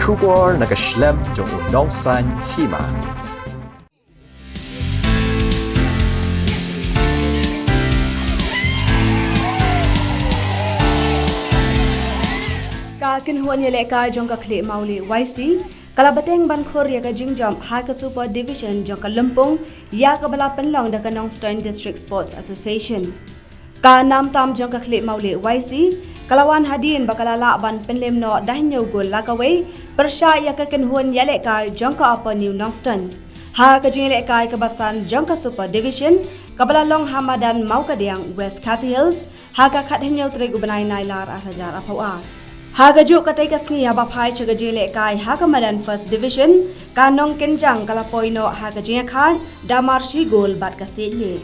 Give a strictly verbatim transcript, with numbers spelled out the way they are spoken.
Khubor na ka shlem jong u nongsan hima. Ka kynhun ïalehkai jong ka Khlieh Mawlieh Y C ka la bteng ban khur ïa ka jingjop ha ka Super Division jong ka lympung ïa kaba la pynlong da ka Nongstoiñ District Sports Association. Ka nam tam jong ka Khlieh Mawlieh Y C ka la wan hadien ba ka la lah ban pynlem noh da hynñiew gol la kawei pyrshah ïa ka kynhun ïalehkai jong ka Upper New Nongstoiñ ha ka jingïalehkai kaba san jong ka Super Division kaba la long ha madan Mawkadiang, West Khasi Hills, ha ka khathynñiew tarik u bnai Nailar ar hajar arphew ar. Ha kajuh katei ka sngi haba phai sha ka jingïalehkai ha ka madan First Division, ka Nongkynjang ka la poi noh ha ka jingïakhaid da mar shi gol bad ka siej lieh.